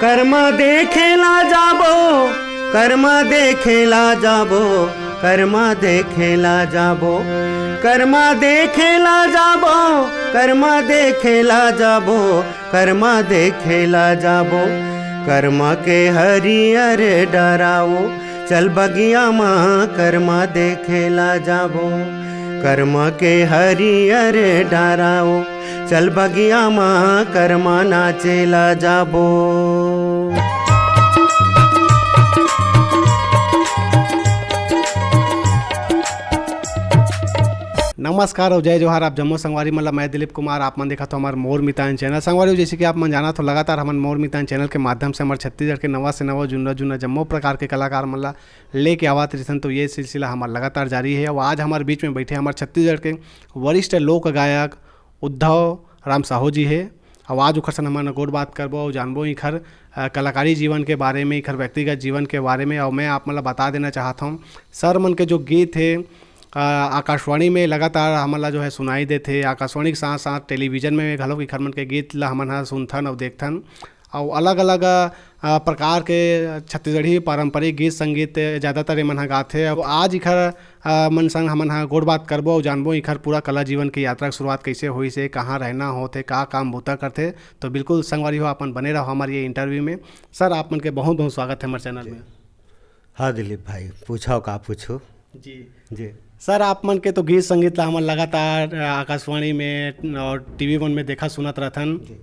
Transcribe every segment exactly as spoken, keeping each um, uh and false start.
कर्मा देखे ला जाबो, कर्मा देखे ला जाबो, कर्मा देखे ला जाबो, कर्मा देखे ला जाबो, कर्मा देखे ला जाबो, कर्मा देखे ला जाबो। कर्मा के हरियर डराओ, चल बगिया मा कर्मा देखे ला जाबो। कर्मा के हरियर डराओ, चल बगिया मा कर्मा नाचे ला जाबो। नमस्कार अउ जय जोहार, आप जम्मो संगवारी मन ला। मैं दिलीप कुमार, आप मन देखत हो हमर मोर मितान चैनल। संगवारी हो, जैसे कि आप मन जानत हो, लगातार हमन मोर मितान चैनल के माध्यम से हमर छत्तीसगढ़ के नवा से नवा, जुन्ना जुन्ना जम्मो प्रकार के कलाकार मन ला लेके आवत रहिथन। तो ये सिलसिला हमर लगातार जारी हे। अउ आज हमर बीच में बैठे हमर छत्तीसगढ़ के वरिष्ठ लोक गायक उद्धव राम साहू जी हे। अउ आज उखर सन हमन गोठ बात करबो अउ जानबो इखर, अ, कलाकारी जीवन के बारे में, इखर व्यक्तिगत जीवन के बारे में। अउ मैं आप मन ला बता देना चाहत हूँ, सर मन के जो गीत हे, अ, आकाशवाणी में लगातार हमन ला जो है सुनाई देथे। आकाशवाणी के साथ साथ टेलीविजन में घलोक इखर मन के गीत ला हमन ह सुनथन अउ देखथन। अउ अलग-अलग, अ, प्रकार के छत्तीसगढ़ी पारंपरिक गीत संगीत ज़्यादातर ए मन ह गाथे। अउ आज इखर, अ, मन संग हमन ह गोठ बात करबो अउ जानबो इखर पूरा कला जीवन के यात्रा के शुरुआत कइसे होइस हे, कहाँ रहना होथे, का काम बूता करथे। तो बिल्कुल संगवारी हो, अपन बने रहो हमर ये इंटरव्यू में। सर, आप मन के बहुत-बहुत स्वागत है हमर चैनल में। हाँ दिलीप भाई, पूछो का पूछो। जी। जी। सर, आप मन के तो गीत संगीत ला हमन लगातार, अ, आकाशवाणी में और टीवी मन में देखा सुनत रहथन। जी।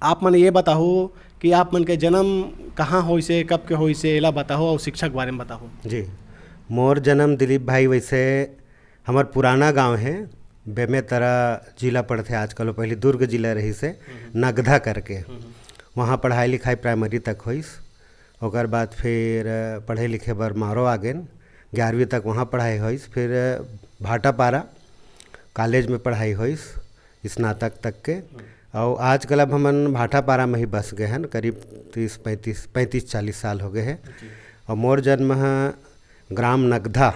आप मन ये बताहू कि आप मन के जन्म कहाँ होइस हे, कब के होइस हे, एला बताहू अउ शिक्षा के बारे में बताहू। जी, मोर जन्म दिलीप भाई वैसे हमर पुराना गांव हे, बेमेतरा जिला पड़थे आजकल, वो पहले दुर्ग जिला रहिस हे, हम्म। नगधा करके। हम्म। वहाँ पढ़ाई लिखाई प्राइमरी तक होइस। ओकर बाद फिर, अ, पढ़े लिखे बर मारो आ गेन। ग्यारहवीं तक वहाँ पढ़ाई होइस। फिर, अ, भाटापारा कॉलेज में पढ़ाई होइस, स्नातक तक के। हम्म। अउ आजकल अब हमन भाटापारा में ही बस गए हन, करीब तीस, पैंतीस, पैंतीस चालीस साल हो गए हे। जी। अउ मोर जन्म ह ग्राम नगधा,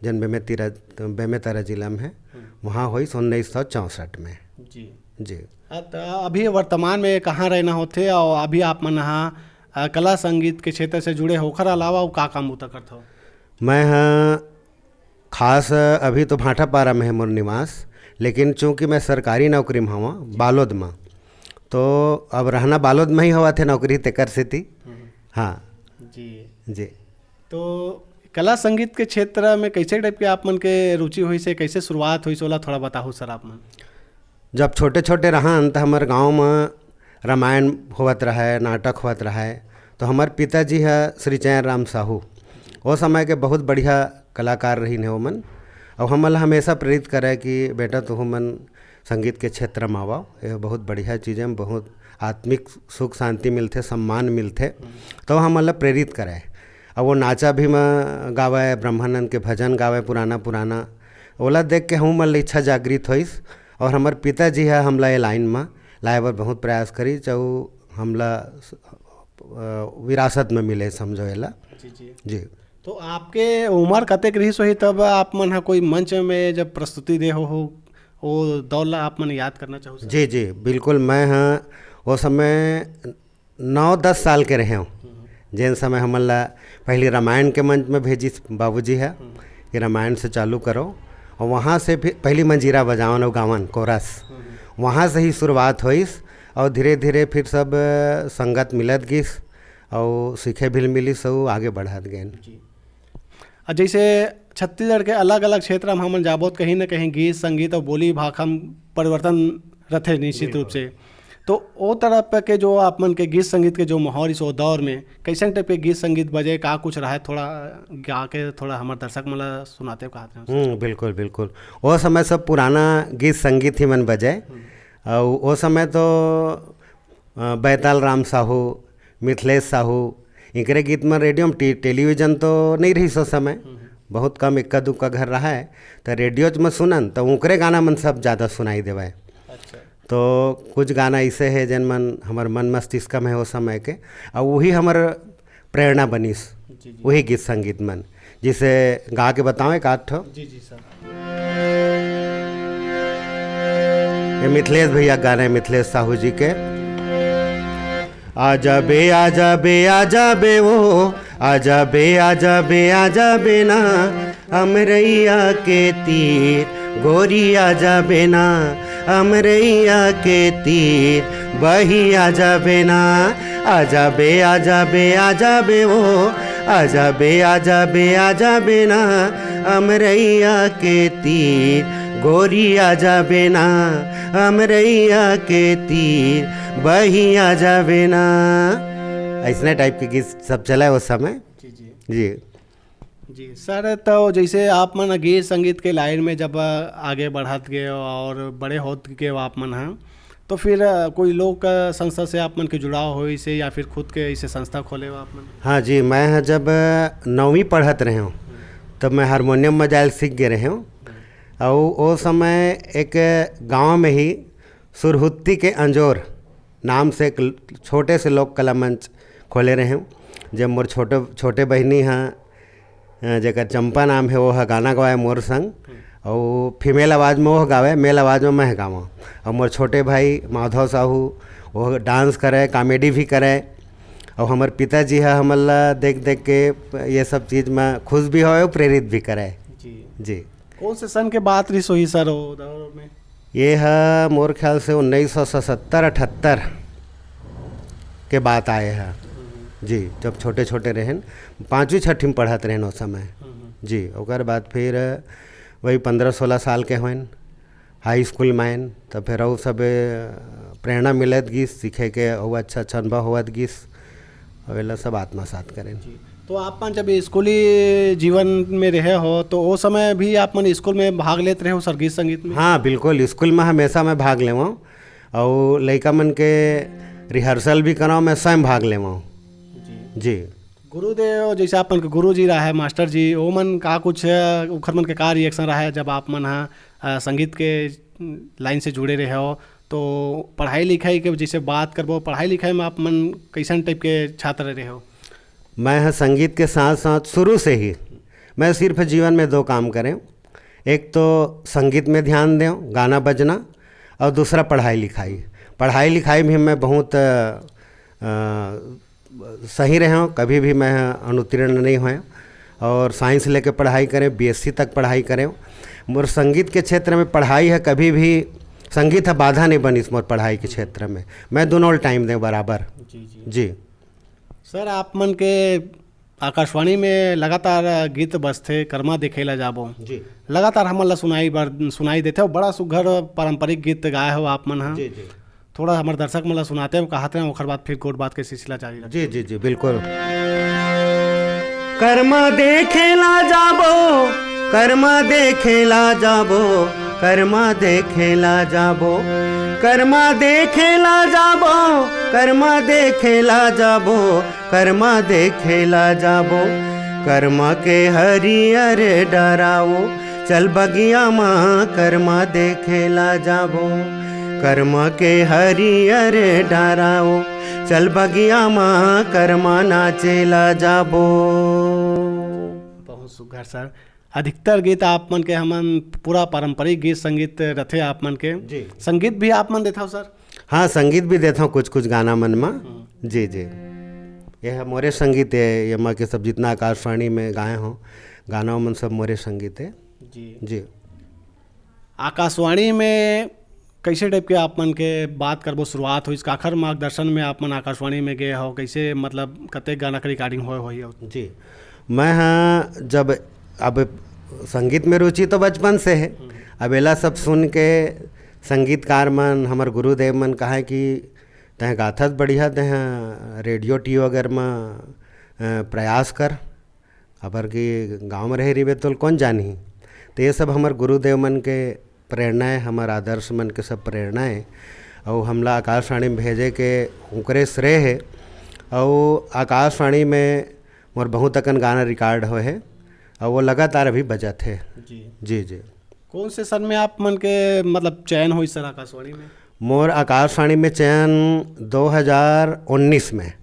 जन बेमेतरा, बेमेतरा जिला में हे, हम्म। वहाँ होइस उन्नीस सौ चौसठ में। जी। जी। अ, त अभी वर्तमान में कहाँ रहना होथे अउ अभी आप मन ह, अ, कला संगीत के क्षेत्र से जुड़े हो, ओखर अलावा अउ का काम बूता करथव? मैं ह खास, अ, अभी तो भाटापारा में हे मोर निवास, लेकिन चूंकि मैं सरकारी नौकरी में हवं, जी। बालोद में, तो अब रहना बालोद में ही होवत हे नौकरी, तेकर सेती। हम्म। हाँ। जी। जी। तो कला संगीत के क्षेत्र में कैसे टाइप के आप मन के रुचि होइस हे, कैसे शुरुआत होइस हे, ओला थोड़ा बताहू सर आप मन। जब छोटे-छोटे रहन, त हमर गांव म रामायण होवत रहय, नाटक होवत रहय, तो हमर पिताजी ह श्री चैन राम साहू, ओ समय के बहुत बढ़िया कलाकार रहिन हे ओमन, अउ हमन ल हमेशा प्रेरित करय कि बेटा, तुहू मन संगीत के क्षेत्र म आवव, ये बहुत बढ़िया चीज हे, बहुत आत्मिक सुख शांति मिलथे, सम्मान मिलथे, तो हमन ल प्रेरित करय। अब वो नाचा भी म गावय, ब्रह्मानंद के भजन गावय पुराना पुराना, ओला देख के हमू मन ल इच्छा जागृत होइस, अउ हमर पिताजी ह हमला ये लाइन म लाए बर बहुत प्रयास करिस, अउ हमला स-, अ, विरासत में मिले, समझो एला। जी, जी। जी। तो आपके उम्र कतेक रहिस होही तब आप मन ह कोई मंच में जब प्रस्तुति दे हो, हो, वो दौर ला आप मन याद करना चाहू सर? जी, जी, बिल्कुल। मैं ह वो समय नौ दस साल के रहे हूँ, हम्म। जेन समय हमन ला पहली रामायण के मंच में भेजिस बाबूजी ह हम्म। कि रामायण से चालू करो, अउ वहाँ से फिर पहली मंजीरा बजावन अउ गावन, कोरस, हम्म। वहाँ से ही शुरुआत होइस, अउ धीरे-धीरे फिर सब संगत मिलत गिस, अउ सीखे भी मिलिस, अउ आगे बढ़त गेन। जी। अ, जैसे छत्तीसगढ़ के अलग-अलग क्षेत्र म हमन जाबो, त कहीं न कहीं गीत, संगीत अउ बोली भाखा म परिवर्तन रथे निश्चित बिल्कुल। रूप से। तो ओ तरफ के जो आप मन के गीत संगीत के जो माहौल इस ओ दौर में, कैसन टाइप के गीत संगीत बजे, का कुछ रहे, थोड़ा गा के थोड़ा हमर दर्शक मन ला सुनाते हो, कहत रहे हो? हम्म, बिल्कुल, बिल्कुल। ओ समय सब पुराना गीत संगीत ही मन बजे। हम्म। अउ ओ समय तो, अ, बैताल राम साहू, मिथिलेश साहू, इनकरे गीत मन रेडियो में, टी-, टेलीविजन तो नहीं रहिस ओ समय, हम्म। बहुत कम इक्का दुक्का घर रहा है, तो रेडियो में सुनन तो उनकरे गाना मन सब ज़्यादा सुनाई देवे। अच्छा। तो कुछ गाना ऐसे है जेन मन हमर मन मस्तिष्क में है ओ समय के, अउ वही हमर प्रेरणा बनिस, जी, जी। वही गीत संगीत मन, जिसे गा के बताओ एक आध ठो। जी, जी, सर। ये मिथिलेश भैया गाने, मिथिलेश साहू जी के। आ जाबे, आ जाबे, आ जाबे वो, आ जाबे, आ जाबे, आ जाबे ना, अमरैया के तीर, गोरी आ जाबे ना, अमरैया के तीर, बही आ जाबे ना, आ जाबे, आ जाबे, आ जाबे वो, आ जाबे, आ जाबे, आ जाबे ना, अमरैया के तीर, गोरी आ जाबे ना, अमरैया के तीर, बही आ जाबे ना। ऐसने टाइप के गीत सब चला है उस समय। जी, जी। जी। जी सर, तो जैसे आप मन गीत संगीत के लाइन में जब आगे बढ़त गए और बड़े होत गए आप मन, हाँ, तो फिर अ, कोई लोक संस्था से आप मन के जुड़ाव होइस हे या फिर खुद के ऐसे संस्था खोले हो आप मन? हाँ जी, मैं ह जब नौवीं पढ़त रहे हूँ, तब मैं हारमोनियम बजायल सीख गए रहे हूँ। और वो समय एक गांव में ही सुरहुत्ती के अंजोर नाम से एक ल-, छोटे से लोक कला मंच खोले रहे हूँ। जब मोर छोटे, छोटे बहिनी ह, अ, जेकर चंपा नाम है, वो ह गाना गवाए मोर संग। और फीमेल आवाज़ में वो गावे, मेल आवाज़ में मैं गावं। और मोर छोटे भाई माधव साहू, वो डांस करे, कॉमेडी भी करे। और हमर पिताजी ह हमन ला देख देख के ये सब चीज़ में खुश भी होए और प्रेरित भी करे। जी। जी। कौन से सन के बात रहिस होही सर, वो दौर में? ये ह मोर ख्याल से उन्नीस सौ सतहत्तर अठहत्तर के बात आए ह। जी, जब छोटे छोटे रहेन, पाँचवीं छठी में पढ़त रहेन उस समय। जी, ओकर बाद फिर वही पन्द्रह सोलह साल के होएन, हाई स्कूल में आएन, तब फिर अउ सब प्रेरणा मिलत गिस सीखे के, अउ अच्छा अच्छा अनुभव होवत गिस, अउ एला सब आत्मसात करेन। जी। तो आप मन जब स्कूली जीवन में रहे हो, तो वो समय भी आप मन स्कूल में भाग लेत रहे हो सर, गीत संगीत में? हाँ, बिल्कुल, स्कूल में हमेशा मैं भाग लेवं, अउ लइका मन के रिहर्सल भी करवं, मैं स्वयं भाग लेवं। जी। जी। गुरुदेव, जैसे आप मन के गुरु जी रहा है, मास्टर जी, वो मन का कुछ, अ, उखर मन के का रिएक्शन रहा है जब आप मन ह, अ, संगीत के लाइन से जुड़े रहे हो, तो पढ़ाई लिखाई के जैसे बात करबो, पढ़ाई लिखाई में आप मन कैसन टाइप के छात्र रहे हो? मैं ह संगीत के साथ साथ शुरू से ही, मैं सिर्फ जीवन में दो काम करें, एक तो संगीत में ध्यान दें, गाना बजना, और दूसरा पढ़ाई लिखाई। पढ़ाई लिखाई में मैं बहुत, अ, अ, सही रहे हूँ, कभी भी मैं अनुत्तीर्ण नहीं हुए। और साइंस लेके पढ़ाई करें, बीएससी तक पढ़ाई करें। मोर संगीत के क्षेत्र में पढ़ाई है, कभी भी संगीत है बाधा नहीं बनिस मोर पढ़ाई के क्षेत्र में। मैं दोनों टाइम दें बराबर। जी, जी। जी। सर, आप मन के आकाशवाणी में लगातार गीत बजथे, करमा देखे ला जाबो। जी। लगातार हमन ला सुनाई बर, सुनाई देथे, अउ बड़ा सुघर पारंपरिक गीत गाए हो आप मन ह। जी, जी। थोड़ा हमर दर्शक मन ला सुनाते हो, कहत रहे, ओखर बाद फिर गोठ बात के सिलसिला जारी रखबो। जी, जी, जी, बिल्कुल। करमा देखे ला जाबो, करमा देखे ला जाबो, करमा देखे ला जाबो, करमा देखे ला जाबो, करमा देखे ला जाबो, करमा देखे ला जाबो, करमा के हरियर डराओ, चल बगिया मा करमा देखे ला जाबो, करमा के हरियर डराओ, चल बगिया मा करमा नाचे ला जाबो। बहुत सुघर सर। अधिकतर गीत आप मन के हमन पूरा पारंपरिक गीत संगीत रथे आप मन के। जी। संगीत भी आप मन देथव सर? हाँ, संगीत भी देथव कुछ कुछ गाना मन म। हम्म। जी, जी। ये ह मोरे संगीत है, ये म के सब जितना आकाशवाणी में गाए हो, गाना मन सब मोरे संगीत है। जी। जी। आकाशवाणी में कैसे टाइप के आप मन के बात करबो, शुरुआत होइस, काखर मार्गदर्शन में आप मन आकाशवाणी में गए हो, कैसे, मतलब, कतेक गाना के रिकॉर्डिंग होए होही? जी, मैं हाँ, जब, अब संगीत में रुचि तो बचपन से है। हम्म। अब एला सब सुन के संगीतकार मन, हमर गुरुदेव मन कहा कि "तैं गाथस बढ़िया, तैं रेडियो टीवी वगैरह में, अ, प्रयास कर।" काबर कि गाँव में रहे रहिबे तो कौन जानही। तो ये सब हमर गुरुदेव मन के प्रेरणा है, हमर आदर्श मन के सब प्रेरणा है। और हमला आकाशवाणी में भेजे के उनकरे श्रेय है। और आकाशवाणी में मोर बहुत अकन गाना रिकॉर्ड होए है और वो लगातार अभी बजत है। जी। जी, जी। कौन से सन में आप मन के, मतलब, चयन होइस सर आकाशवाणी में? मोर आकाशवाणी में चयन दो हज़ार उन्नीस में,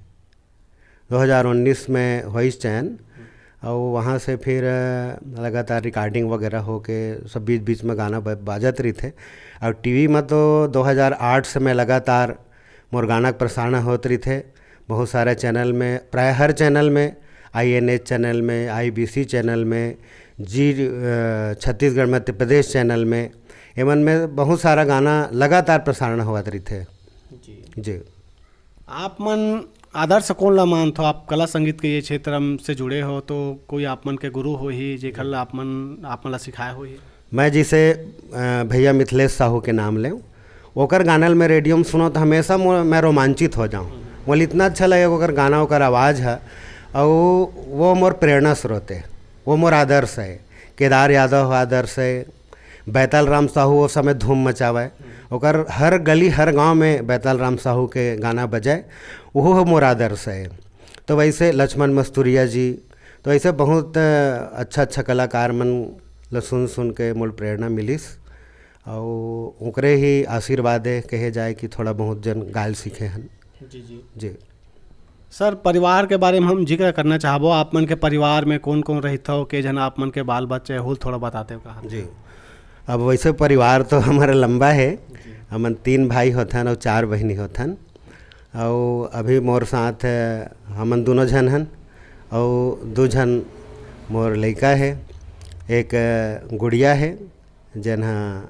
दो हज़ार उन्नीस में होइस चयन। और वहाँ से फिर, अ, लगातार रिकॉर्डिंग वगैरह होके सब बीच बीच में गाना ब-, बाजत रहिथे। और टीवी में तो दो हज़ार आठ से मैं लगातार मोर गाना के प्रसारण होत रहिथे। बहुत सारा चैनल में, प्राय हर चैनल में, आईएनएच चैनल में, आईबीसी चैनल में, जी, अ, छत्तीसगढ़ मध्य प्रदेश चैनल में, एमन में बहुत सारा गाना लगातार प्रसारण होवत रहिथे। जी। जी। आप मन आदर्श कोन ला मानथो? आप कला संगीत के ये क्षेत्र म से जुड़े हो, तो कोई आप मन के गुरु होही, जेकर ला आप मन, आप मन ला सिखाए होही? मैं जैसे, अ, भैया मिथिलेश साहू के नाम लें, ओकर गाना ल मैं रेडियो में सुनो तो हमेशा मो-, मैं रोमांचित हो जाऊँ। मोला इतना अच्छा लगे ओकर गाना, ओकर आवाज़ है, और वो मोर प्रेरणा स्रोत है, वो मोर आदर्श है। केदार यादव आदर्श है, बैताल राम साहू वो समय धूम मचावे, ओकर हर गली हर गांव में बैताल राम साहू के गाना बजाए, वो मोर आदर्श है। तो वैसे लक्ष्मण मस्तुरिया जी, तो ऐसे बहुत अच्छा अच्छा कलाकार मन ल सुन सुन के मोल प्रेरणा मिलिस, और ओकरे ही आशीर्वाद है कहे जाए कि थोड़ा बहुत जन गायल सीखे हन। जी, जी। जी। सर, परिवार के बारे में हम जिक्र करना चाहबो, आप मन के परिवार में कौन-कौन रहिथव, के झन आप मन के बाल बच्चे, हुल थोड़ा बताते हो कहा? जी। अब वैसे परिवार तो हमारा लंबा है, जी। हमन तीन भाई होथन और चार बहिनी होथन, और अभी मोर साथ, अ, हमन दोनों झन हन, और दो झन मोर लइका है, एक, अ, गुड़िया है, जेन ह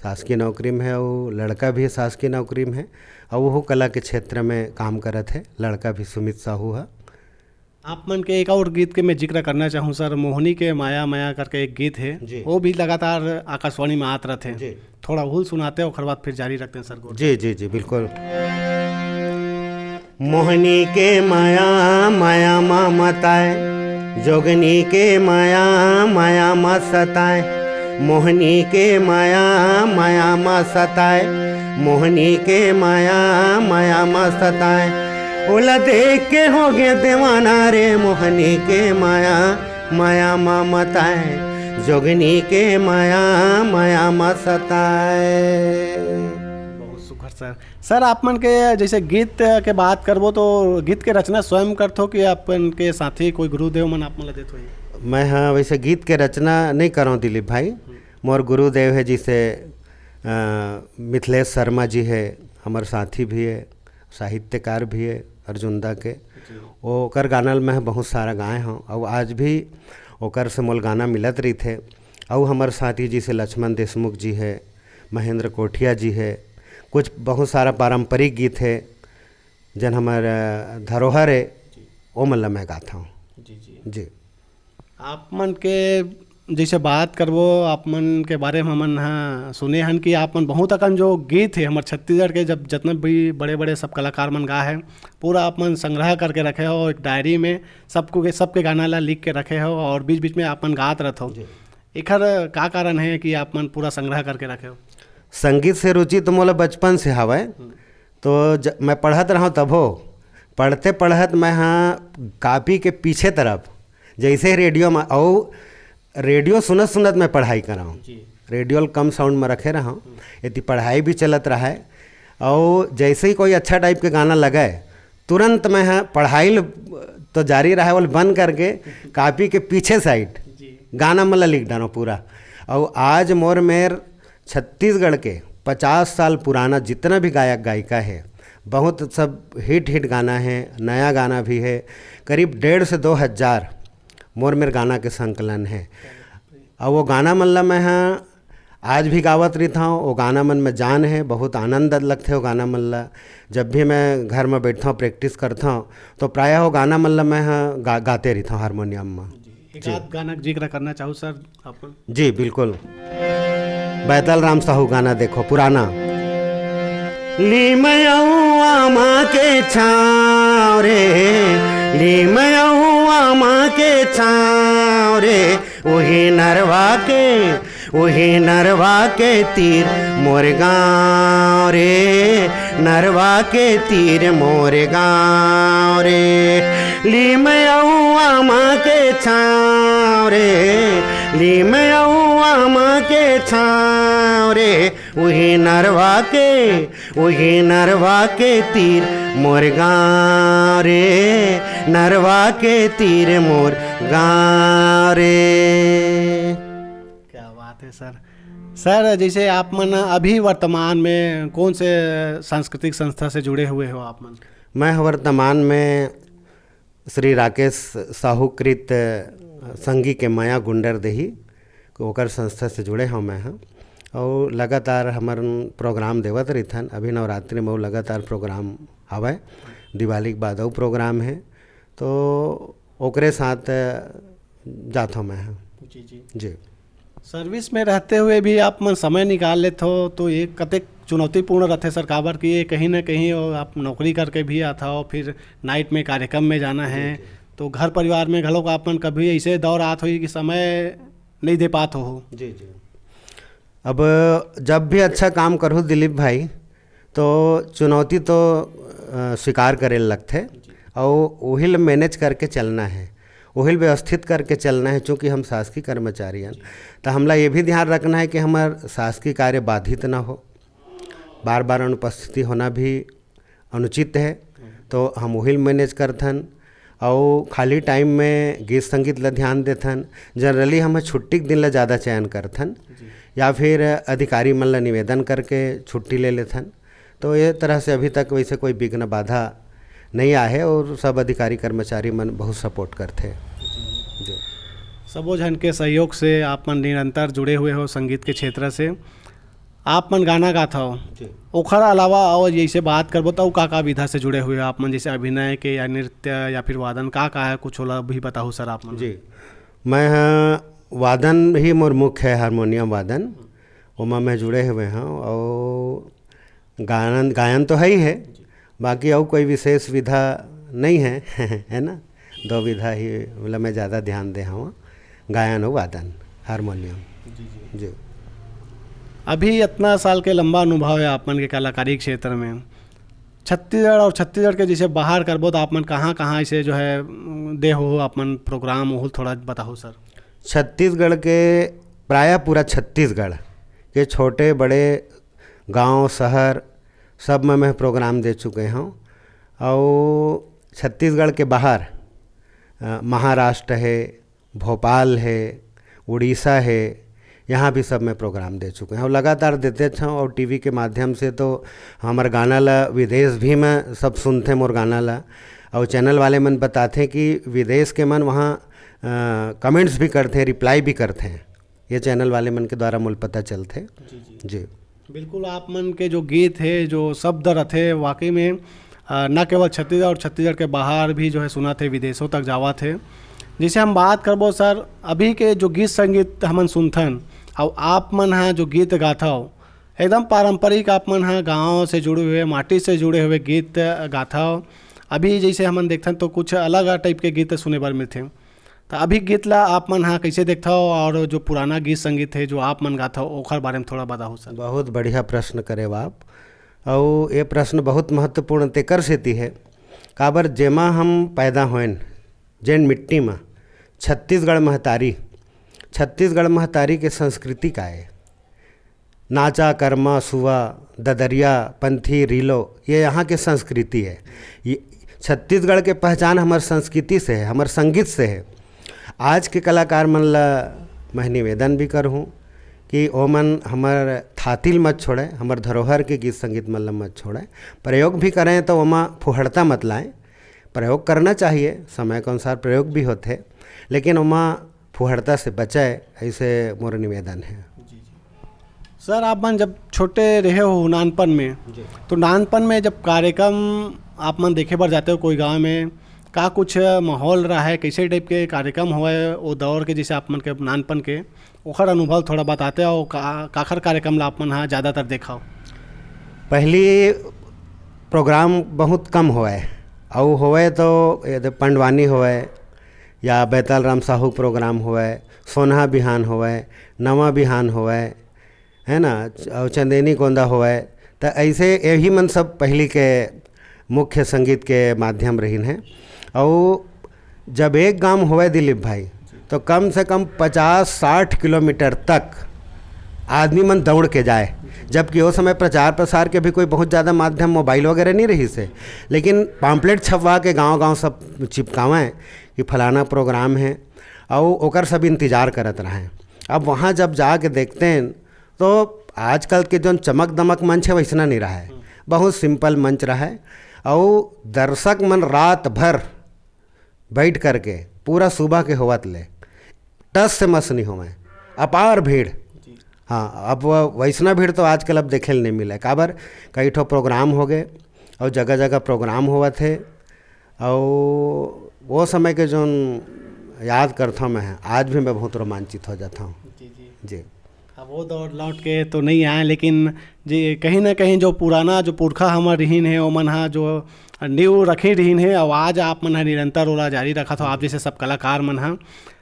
शासकीय नौकरी में है, और लड़का भी शासकीय नौकरी में है, और वो कला के क्षेत्र में काम करत है। लड़का भी सुमित साहू है। आप मन के एक और गीत के मैं जिक्र करना चाहूँ सर, मोहनी के माया माया करके एक गीत है, जी। वो भी लगातार आकाशवाणी में आत रहते हैं। जी। थोड़ा हुल सुनाते हैं, ओकर बाद फिर जारी रखते हैं सर। जी, जी, जी, बिल्कुल। मोहनी के माया, माया मा मताए, जोगनी के माया, माया मा सताए। मोहनी के माया, माया मा सताए, मोहनी के माया, माया मा सताए। ओला देख के हो गया दीवाना रे, मोहनी के माया, माया मा मताए, जोगनी के माया, माया मा सताए। बहुत सुघर सर। सर, आप मन के जैसे गीत के बात करबो, तो गीत के रचना स्वयं करथो कि आप मन के साथी कोई गुरुदेव मन आप मन ला देत होही? मैं, हाँ, वैसे गीत के रचना नहीं करौं दिलीप भाई। हम्म। मोर गुरुदेव है जैसे, अ, मिथिलेश शर्मा जी है, हमर साथी भी है, साहित्यकार भी है अर्जुंदा के। जी। ओकर गाना ल मैं बहुत सारा गाए हौं, अउ आज भी ओकर से मोल गाना मिलत रहिथे। अउ हमर साथी जैसे लक्ष्मण देशमुख जी है, महेंद्र कोठिया जी है, कुछ बहुत सारा पारंपरिक गीत है, जन हमर, अ, धरोहर है, जी। ओमन ल मैं गाथौं। जी, जी। जी। आप मन के जैसे बात करबो, आप मन के बारे में हमन ह सुने हन कि आप मन बहुत अकन जो गीत है हमर छत्तीसगढ़ के, जब जतना भी बड़े-बड़े सब कलाकार मन गा है, पूरा आप मन संग्रह करके रखे हो एक डायरी में, सबको के, सबके गाना ला लिख के रखे हो और बीच-बीच में आप मन गात रहत हो। जी। एखर का कारण है कि आप मन पूरा संग्रह करके रखे हो? संगीत से रुचि तो मोला बचपन से हवय। हम्म। तो ज-, मैं पढ़त रहौं तभो, पढ़ते पढ़त मैं हाँ कापी के पीछे तरफ, जैसे ही रेडियो में, अउ रेडियो सुनत सुनत मैं पढ़ाई करौं। जी। रेडियो ल कम साउंड में रखे रहौं, हम्म। यदि पढ़ाई भी चलत रहे, अउ जैसे ही कोई अच्छा टाइप के गाना लगे, तुरंत मैं हाँ पढ़ाई ल-, तो जारी रहे, वो ल बंद करके कापी के पीछे साइड जी। गाना मन ला लिख डारौं पूरा। अउ आज मोर मेर छत्तीसगढ़ के पचास साल पुराना जितना भी गायक गायिका है, बहुत सब हिट हिट गाना है, नया गाना भी है, करीब डेढ़ से दो हज़ार मोर मेर गाना के संकलन है। अउ वो गाना मन ला मैं हाँ आज भी गावत रहिथौं। वो गाना मन में जान है, बहुत आनंद लगथे वो गाना मन ला। जब भी मैं घर में बैठथौं, प्रैक्टिस करथौं, तो प्रायः वो गाना मन ला मैं हाँ गा-, गाते रहिथौं हारमोनियम में। जी। एक जी। आध गाना के जिक्र करना चाहूँ सर, अपन। जी, बिल्कुल। बैतल राम साहू गाना देखो, पुराना। लीमयऊ आमा के छाँव रे, लीमयऊ आमा के छाँव रे, उही नरवा के, उही नरवा के तीर मोर गाँव रे, नरवा के तीर मोर गाँव रे। लीमयऊ आमा के छाँव रे, लीमयऊ आमा के छाँव रे, उही नरवा के, उही नरवा के तीर मोर गाँव रे, नरवा के तीर मोर गाँव रे। क्या बात है सर। सर, जैसे आप मन अभी वर्तमान में कौन से सांस्कृतिक संस्था से जुड़े हुए हो आप मन? मैं ह वर्तमान में श्री राकेश साहू कृत संगी के मया गुंडर देही, ओकर संस्था से जुड़े हव मैं ह। और लगातार हमर प्रोग्राम देवत रहिथन। अभी नवरात्रि में वो लगातार प्रोग्राम हवय, दिवाली के बाद अउ प्रोग्राम हे, तो ओकरे साथ जात हव मैं ह। जी, जी। जी। सर्विस में रहते हुए भी आप मन समय निकाल लेत हो, तो ये कतेक चुनौतीपूर्ण रहते सर, काबर कि ये कहीं ना कहीं वो आप नौकरी करके भी आत हो, फिर नाइट में कार्यक्रम में जाना है, जी, जी। तो घर परिवार में घलोक आप मन कभी ऐसे दौर आत होही कि समय नहीं दे पात हो? जी, जी। अब जब भी अच्छा काम करहू दिलीप भाई, तो चुनौती तो, अ, स्वीकार करे ल लगथे, जी। अउ ओही ल मैनेज करके चलना है, ओही ल व्यवस्थित करके चलना है। चूँकि हम शासकीय कर्मचारी हन, जी। तो हमला ये भी ध्यान रखना है कि हमर शासकीय कार्य बाधित ना हो, बार बार अनुपस्थिति होना भी अनुचित है, तो हम ओही ल मैनेज करथन। अउ खाली टाइम में गीत संगीत ल ध्यान देथन। जनरली हम छुट्टी के दिन ल ज़्यादा चयन करथन, जी। या फिर अधिकारी मन ल निवेदन करके छुट्टी ले लेथन। तो ये तरह से अभी तक वैसे कोई विघ्न बाधा नहीं आए हे और सब अधिकारी कर्मचारी मन बहुत सपोर्ट करथे। जी। सबो झन के सहयोग से आप मन निरंतर जुड़े हुए हो संगीत के क्षेत्र से। आप मन गाना गात हव, जी। ओखर अलावा और जैसे बात करबो तो अउ का का विधा से जुड़े हुए हो आप मन, जैसे अभिनय के या नृत्य या फिर वादन, का का है, कुछ ओला भी बताहू सर आप मन। जी, मैं ह वादन ही मोर मुख्य है, हारमोनियम वादन, ओमा मैं जुड़े हुए हव। और गायन, गायन तो है ही है, जी। बाकी अउ कोई विशेष विधा नहीं है, है ना? दो विधा ही, मतलब, मैं ज़्यादा ध्यान दे हव, गायन अउ वादन, हारमोनियम। जी, जी। जी। अभी इतना साल के लंबा अनुभव है आप मन के कलाकारी क्षेत्र में, छत्तीसगढ़ और छत्तीसगढ़ के जैसे बाहर करबो तो आप मन कहाँ कहाँ ऐसे जो है, उम, दे हो आप मन प्रोग्राम, ओहू थोड़ा बताओ सर। छत्तीसगढ़ के प्रायः पूरा छत्तीसगढ़ के छोटे बड़े गांव शहर सब में मैं प्रोग्राम दे चुके हव। अउ छत्तीसगढ़ के बाहर, अ, महाराष्ट्र है, भोपाल है, उड़ीसा है, यहाँ भी सब में प्रोग्राम दे चुके हव। और लगातार देते हव और टीवी के माध्यम से तो हमर गाना ला विदेश भी में सब सुनथे मोर गाना ला। और चैनल वाले मन बताथे कि विदेश के मन वहाँ, अ, कमेंट्स भी करथे, रिप्लाई भी करथे। ये चैनल वाले मन के द्वारा मोला पता चलथे। जी, जी। जी। बिल्कुल, आप मन के जो गीत हे, जो शब्द रथे, वाकई में, अ, न केवल छत्तीसगढ़ और छत्तीसगढ़ के बाहर भी जो है सुनत हे, विदेशों तक जावत हे। जैसे हम बात करबो सर, अभी के जो गीत संगीत हमन सुनथन, अउ आप मन ह जो गीत गाथव, एकदम पारंपरिक, आप मन ह गाँव से जुड़े हुए, माटी से जुड़े हुए गीत गाथव। अभी जैसे हमन देखथन तो कुछ अलग टाइप के गीत सुने बर मिलथे। त अभी गीत ला आप मन ह कइसे देखथव, और जो पुराना गीत संगीत हे जो आप मन गाथव, ओखर बारे में थोड़ा बताहू सर। बहुत बढ़िया प्रश्न करे हो आप। अउ ये प्रश्न बहुत महत्वपूर्ण तेकर सेती हे, काबर जेमा हम पैदा होएन, जेन मिट्टी म, छत्तीसगढ़ महतारी, छत्तीसगढ़ महतारी के संस्कृति का हे? नाचा, करमा, सुआ, ददरिया, पंथी, रीलो, ये यहाँ के संस्कृति है। ये छत्तीसगढ़ के पहचान हमर संस्कृति से है, हमर संगीत से है। आज के कलाकार मन ला मैं निवेदन भी करहूँ कि ओमन हमर थातिल मत छोड़े, हमर धरोहर के गीत संगीत मन ला मत छोड़े। प्रयोग भी करें तो ओमा फुहड़ता मत लाएं। प्रयोग करना चाहिए, समय के अनुसार प्रयोग भी होथे, लेकिन ओमा फुहड़ता से बचे, ऐसे मोर निवेदन है। जी, जी। सर, आप मन जब छोटे रहे हो नानपन में, जी। तो नानपन में जब कार्यक्रम आप मन देखे बर जाते हो कोई गांव में, का कुछ माहौल रहा है, कैसे टाइप के कार्यक्रम हुआ है वो दौर के, जैसे आप मन के नानपन के, ओखर अनुभव थोड़ा बताते हो, का, काखर कार्यक्रम ला आप मन हा ज़्यादातर देखा हो? पहली प्रोग्राम बहुत कम होए, अउ होए तो ये दे पंडवानी होए, या बैताल राम साहू प्रोग्राम होवय, सोनहा बिहान होवय, नवा बिहान होवय, है ना, अउ चंदेनी गोंदा होवय, त ऐसे यही मन सब पहली के मुख्य संगीत के माध्यम रहिन हे। अउ जब एक गांव होवय दिलीप भाई, तो कम से कम पचास साठ किलोमीटर तक आदमी मन दौड़ के जाए, जबकि वो समय प्रचार प्रसार के भी कोई बहुत ज़्यादा माध्यम मोबाइल वगैरह नहीं रहिस हे, लेकिन पाम्पलेट छपवा के गांव-गांव सब चिपकावें कि फलाना प्रोग्राम है, अउ ओकर सब इंतजार करत रहें। अब वहाँ जब जाके देखते हैं, तो आजकल के जौन चमक दमक मंच है, वैसना नहीं रहा है, बहुत सिंपल मंच रहा है। अउ दर्शक मन रात भर बैठ करके पूरा सुबह के होवत ले टस से मस नहीं होवय, अपार भीड़। हाँ, अब वो वैसना भीड़ तो आजकल अब देखे ल नहीं मिले, काबर कई ठो प्रोग्राम हो गए और जगह जगह प्रोग्राम होवत है, और वो समय के जोन याद करता मैं, आज भी मैं बहुत रोमांचित हो जाता हूँ। जी, जी। जी। अब वो दौर लौट के तो नहीं आए, लेकिन जी, कहीं ना कहीं जो पुराना जो पुरखा हमर रहिन है, ओमन हा जो नींव रखे रहिन है, और आज आप मन हा निरंतर ओला जारी रखत हो, आप जैसे सब कलाकार मन हा।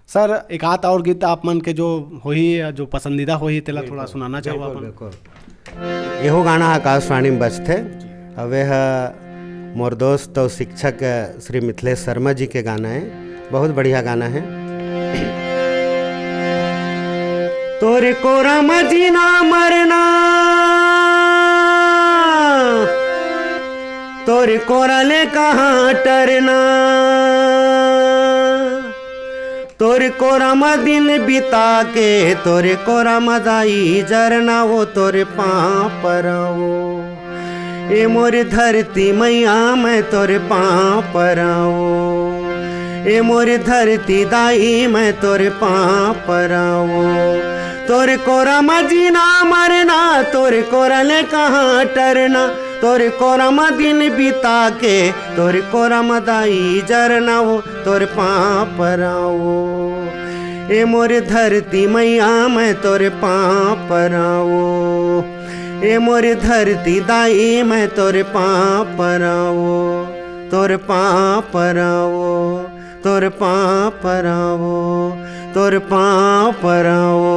सर, एक आध और गीत आप मन के जो होही, जो पसंदीदा होही, तेला थोड़ा बिल्कुल। सुनाना चाहो बिल्कुल, अपन। बिल्कुल। एहो गाना आकाशवाणी में बजथे। अब यह मोर दोस्त और शिक्षक श्री मिथिलेश शर्मा जी के गाना है, बहुत बढ़िया गाना है। तोरे कोरा म जीना मरना, तोरे कोरा ले कहाँ टरना। तोरे कोरा म दिन बिता के, तोरे कोरा म दाई जरना, वो तोरे पाँव परवो। ए मोर धरती मैया, मैं तोरे पाँव परवो। ए मोर धरती दाई, मैं तोरे पाँव परवो। तोरे कोरा म जीना मरना, तोरे कोरा ले कहाँ टरना। तोरे कोरा म दिन बिता के, तोरे कोरा म दाई जरना, वो तोरे पाँव परवो। ए मोर धरती मैया, मैं तोरे पाँव परवो। ए मोर धरती दाई, मैं तोरे पाँव परवो, तोरे पाँव परवो, तोरे पाँव परवो, तोरे पाँव परवो।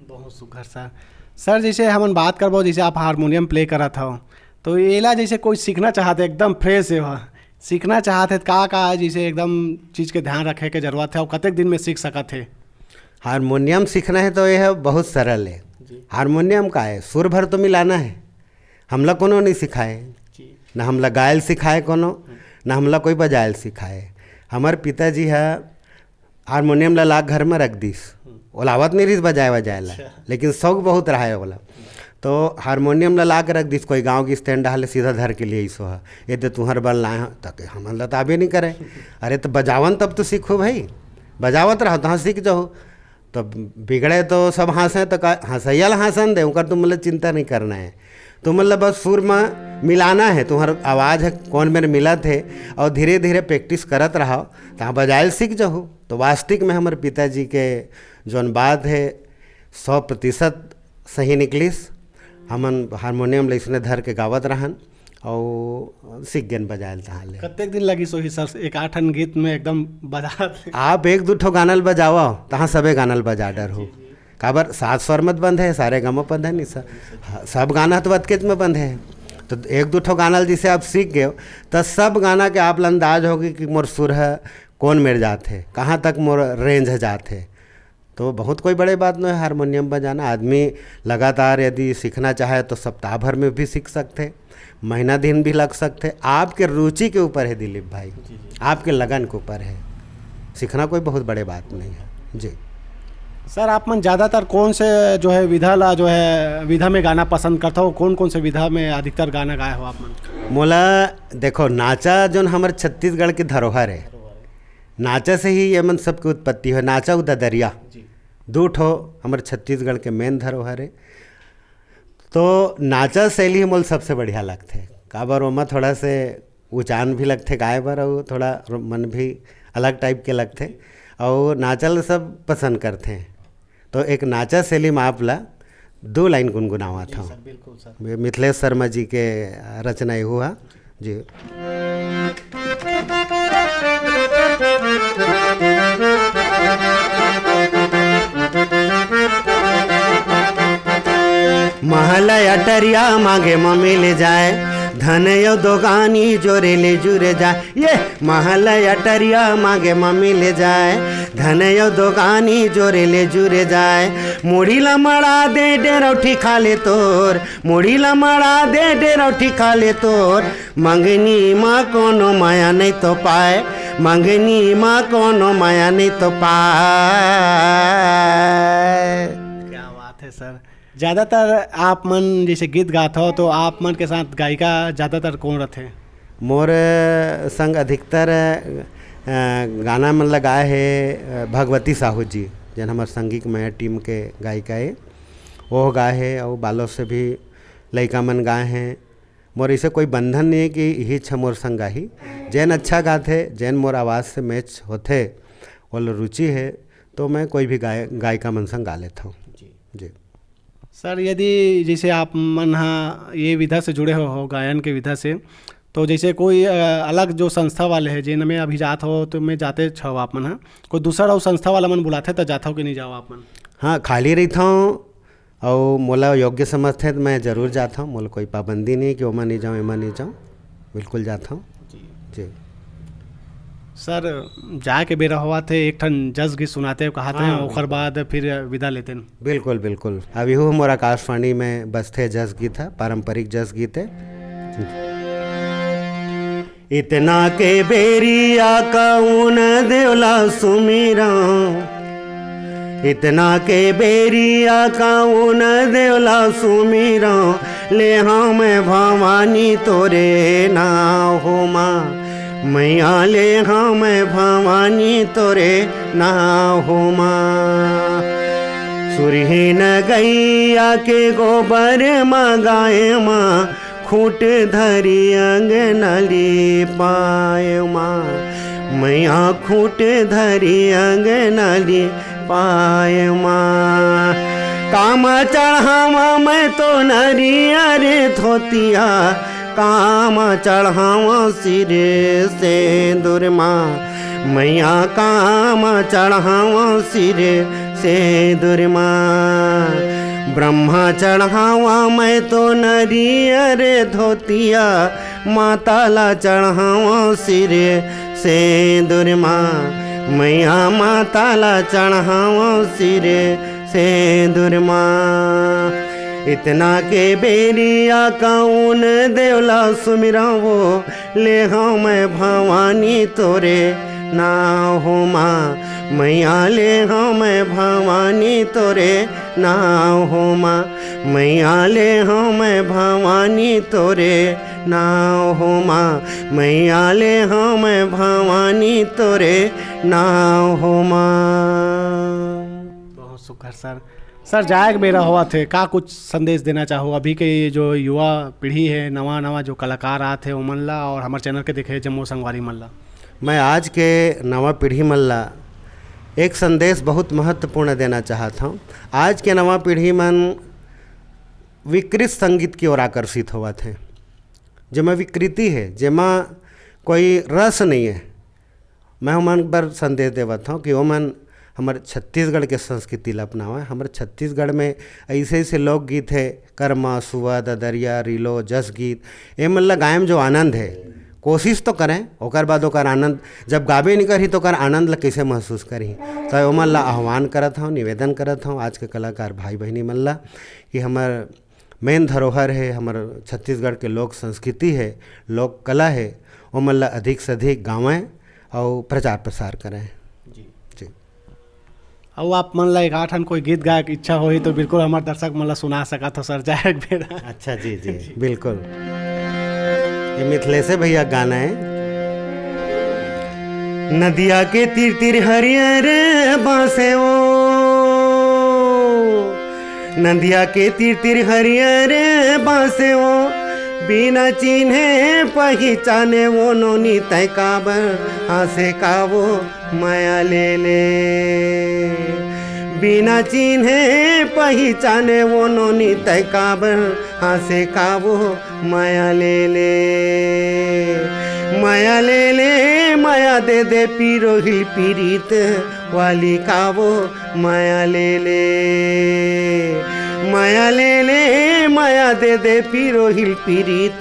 बहुत सुघर सर। सर, जैसे हमन बात करबो, जैसे आप हारमोनियम प्ले करत हव, तो एला जैसे कोई सीखना चाहत है, एकदम फ्रेश है वह, सीखना चाहत है, का का है, जैसे एकदम चीज के ध्यान रखे के जरूरत है, और कतेक दिन में सीख सकत है? हारमोनियम सीखना है तो यह बहुत सरल है। जी। हारमोनियम का है, सुर भर तो मिलाना है। हमला कोनो नहीं सिखाए, जी। ना हमला गायल सिखाए कोनो, ना हमला कोई बजायल सिखाए। हमर पिताजी ह हारमोनियम ला लाके घर में रख दिस। हम्म। ओला आवत नहीं रहिस बजाए वजाए ला, अच्छा। लेकिन शौक बहुत रहा है ओला। तो हारमोनियम ला लाके रख दिस, कोई गाँव के स्टैंड डाले सीधा धर के लिए इसो ह, ये दे तुहर बल लाए ह, तक हमन ला तो आबे नहीं करे। अरे तो बजावन तब तो सीखो भाई, बजावत रहो तहाँ सीख जाओ। तो बिगड़े तो सब हंसे, तो का हंसैया ला हंसन दे, उनकर तुम मतलब चिंता नहीं करना है। तुम मतलब बस सुर में मिलाना है, तुम्हार आवाज़ है कौन मेर मिलत है, और धीरे धीरे प्रैक्टिस करत रहो, तहाँ बजायल सीख जाहू। तो वास्तविक में हमर पिताजी के जौन बात है, सौ प्रतिशत सही निकलिस। हमन हारमोनियम ले इसने धर के गावत रहन, और सीख गेन बजायल तहाँ ले। कतेक दिन लगिस होही सर, एक आठ ठन गीत में एकदम बजा दे? आप एक दू ठो गाना ल बजावा, तहाँ सबे गाना ल बजा डरहू। जी, जी। काबर सात स्वर मत बंद है, सारे गम पद है नहीं सर। हाँ, सब गाना तो अतकेच में बंद है। तो एक दू ठो गाना ल जैसे आप सीख गए, तो सब गाना के आप ल अंदाज होगी कि मोर सुर है, कौन मेर जात है, कहाँ तक मोर रेंज है जात है। तो बहुत कोई बड़े बात नहीं है हारमोनियम बजाना। आदमी लगातार यदि सीखना चाहे तो सप्ताह भर में भी सीख सकते, महीना दिन भी लग सकते। आपके रुचि के ऊपर है दिलीप भाई, जी, जी। आपके लगन के ऊपर है। सीखना कोई बहुत बड़े बात नहीं है। जी। सर, आप मन ज़्यादातर कौन से जो है विधा ला, जो है विधा में गाना पसंद करता हो? कौन कौन से विधा में अधिकतर गाना गाए हो आप मन? मोला देखो, नाचा जोन हमर छत्तीसगढ़ के धरोहर है, नाचा से ही ये मन सबके उत्पत्ति है। नाचा अउ ददरिया, जी। दू ठो हमर छत्तीसगढ़ के मेन धरोहर है। तो नाचा शैली मोल सबसे बढ़िया लगथे, काबर ओमा थोड़ा से उचान भी लगथे गाए बर, अउ थोड़ा रो-, मन भी अलग टाइप के लगथे, अउ नाचा ल सब पसंद करथे। तो एक नाचा शैली में आप ला दो लाइन गुनगुनावत जी हूँ। सर, बिल्कुल सर। ये मिथिलेश शर्मा जी के रचना एहू हा। जी। महल अटरिया मांगे म मिल जाए, धन यो दोगानी जोरे ले जुरे जाए। ये महल अटरिया मांगे म मिल जाए, धन यो दोगानी जोरे ले जुरे जाए। मुड़ी ला मड़ा दे डेरौठी खा ले तोर, मुड़ी ला मड़ा दे डेरौठी खा ले तोर। मंगनी मा कोनो माया नहीं तो पाए, मंगनी मा कोनो माया नहीं तो पाए। क्या बात है सर। ज़्यादातर आप मन जैसे गीत गात हो, तो आप मन के साथ गायिका ज़्यादातर कौन रथे? मोर संग अधिकतर, अ, गाना मन लगाए हे, अ, भगवती साहू जी, जेन हमर संगीत मया टीम के गायिका हे, वो गाए हे, अउ बालोद से भी लइका मन गाए हे। मोर ऐसे कोई बंधन नहीं है कि यही छ मोर संग गाही। जेन अच्छा गाथे, जेन मोर आवाज़ से मैच होथे, ओला रुचि है, तो मैं कोई भी गाय-, गायिका मन संग गा लेता हूँ। जी। जी। सर, यदि जैसे आप मन हा ये विधा से जुड़े हो, हो गायन के विधा से, तो जैसे कोई, अ, अलग जो संस्था वाले हैं, जिनमें अभी जात हो, तो मैं जाते छो आप मन हा, कोई दूसरा अउ संस्था वाला मन बुलाथे, तो जात हो कि नहीं जाओ आप मन? हाँ, खाली रहता हूँ, अउ मोला योग्य समझथे, तो मैं जरूर जात हूँ। मोला कोई पाबंदी नहीं कि ओमा नहीं जाऊँ, एमा नहीं जाऊँ, बिल्कुल जात हूँ। जी। जी। सर, जाए के बेरा होवत हे, एक ठन जस गीत सुनाते हो, कहाते हाँ, हैं, ओखर बिल्कुल। बाद फिर विदा लेते हैं। बिल्कुल, बिल्कुल। अभी वो मोर आकाशवाणी में बजथे जस गीत है, पारंपरिक जस गीत है। इतना के बेरिया कौन देवला सुमिरा, इतना के बेरिया कौन देवला सुमिरा, ले हम भवानी तोरे ना हो माँ, मैया ले हम भवानी तोरे ना हो माँ। सुरहीन गैया के गोबर म गाय माँ, खूंट धरी अंगना लिपाय माँ, मैया खूंट धरी अंगना लिपाय माँ। काम चढ़ावा मैं तो नरियर धोतिया, काम चढ़ावा सिर सेंदुर माँ, मैया काम चढ़ावा सिर सेंदुर माँ। ब्रह्मा चढ़ावा मैं तो नरियर धोतिया, माता ला चढ़ावा सिर सेंदुर माँ, मैया माता ला चढ़ावा सिर सेंदुर माँ। इतना के बेरिया कौन देवला सुमिरा वो, ले हम भवानी तोरे ना हो माँ, मैया ले हम भवानी तोरे ना हो माँ, मैया ले हम भवानी तोरे ना हो माँ, मैया ले हम भवानी तोरे ना हो माँ। बहुत सुघर सर। सर, जाए के बेरा होवत हे, का कुछ संदेश देना चाहो अभी के ये जो युवा पीढ़ी है, नवा नवा जो कलाकार आत हे, ओमन ला और हमर चैनल के देखे जम्मो संगवारी मन ला? मैं आज के नवा पीढ़ी मन ला एक संदेश बहुत महत्वपूर्ण देना चाहत हूँ। आज के नवा पीढ़ी मन विकृत संगीत की ओर आकर्षित होवत हे, जेमा विकृति है, जेमा कोई रस नहीं है। मैं ओमन बर संदेश देवत हूँ कि ओमन हमर छत्तीसगढ़ के संस्कृति ला अपनावय। हमर छत्तीसगढ़ में ऐसे ऐसे लोकगीत है, करमा, सुआ, ददरिया, रीलो, जस गीत, ये मन ला गायम जो आनंद है, कोशिश तो करें, ओकर बाद ओकर आनंद जब गाबे नहीं करही तो ओकर आनंद ला कैसे महसूस करही? तो ओमन ला आह्वान करत हूँ, निवेदन करत हूँ आज के कलाकार भाई बहनी मन ला कि हमर मेन धरोहर है, हमर छत्तीसगढ़ के लोक संस्कृति है, लोक कला है, ओमन ला अधिक से अधिक गावें और प्रचार प्रसार करें। जी। जी। अउ आप मन ला एक आठन कोई गीत गाए के इच्छा होही तो बिल्कुल हमर दर्शक मन ला सुना सकत हो सर, जाए एक बेरा। अच्छा, जी, जी, जी। बिल्कुल। ये मिथिलेश भैया गाना है। नदिया के तीर तीर हरियर बांसे ओ, नदिया के तीर तीर हरियर बांसे ओ, बिना चिन्हे पहिचाने वो नोनी तय काबर हाँसे का वो माया ले ले। बिना चिन्हे पहिचाने वो नोनी तय काबर हाँसे का वो माया ले ले। माया ले ले, माया दे दे पिरोहिल पीरित वाली का वो माया ले ले। माया ले ले, माया दे दे पिरोहिल पीरित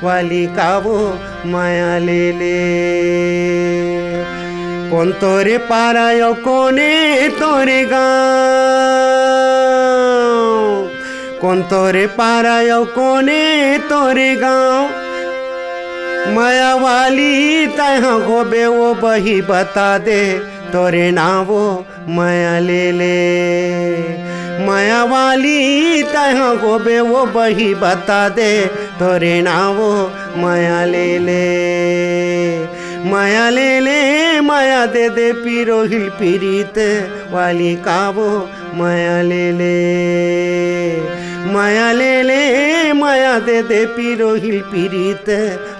वाली का वो माया ले ले। कोन तोरे पारा यो कोने तोरे गाँव, कोन तोरे पारा यो कोने तोरे गाँव। माया वाली तैहा होबे वो बही बता दे तोरे नावो माया ले ले। मया वाली तैं होबे वो बही बता दे, तोरे नावो मया ले ले, मया ले ले, मया दे दे पिरोहिल पीरित वाली कावो मया ले ले, मया ले ले, मया दे दे पिरोहिल पीरित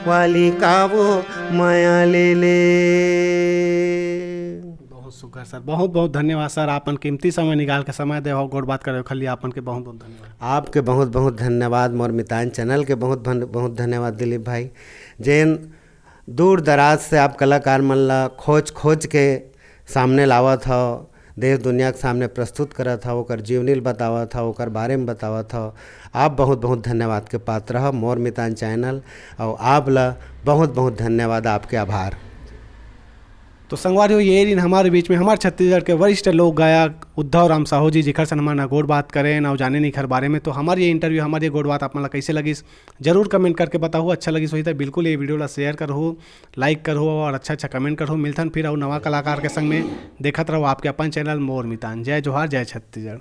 वाली कावो मया ले ले। बहुत सुघर सर, बहुत बहुत धन्यवाद सर, आपन कीमती समय निकाल के समय दे हो, गोठ बात करे हो, खाली आपन के बहुत बहुत धन्यवाद। आपके बहुत बहुत धन्यवाद, मोर मितान चैनल के बहुत भन-, बहुत धन्यवाद दिलीप भाई, जेन दूर दराज से आप कलाकार मन ला खोज खोज के सामने लावत हो, देश दुनिया के सामने प्रस्तुत करत हो, ओकर जीवनी ल बतावत हो, ओकर बारे में बतावत हो। आप बहुत बहुत धन्यवाद के पात्र हो, मोर मितान चैनल, और आप ला बहुत बहुत धन्यवाद, आपके आभार। तो संगवारी हो, ये दिन हमारे बीच में हमारे छत्तीसगढ़ के वरिष्ठ लोक गायक उद्धव राम साहू जी, जिखर से हमारे गोठ बात करें ना जाने निखर बारे में। तो हमारे ये इंटरव्यू, हमारे ये गोठ बात आप मन ला कैसे लगिस, जरूर कमेंट करके बताओ। अच्छा लगिस होही तो बिल्कुल ये वीडियो ला शेयर करहु, लाइक करहु और अच्छा अच्छा कमेंट करहु। मिलथन फिर और नवा कलाकार के संग में, देखत रहो आपके अपन चैनल मोर मितान। जय जोहार, जय छत्तीसगढ़।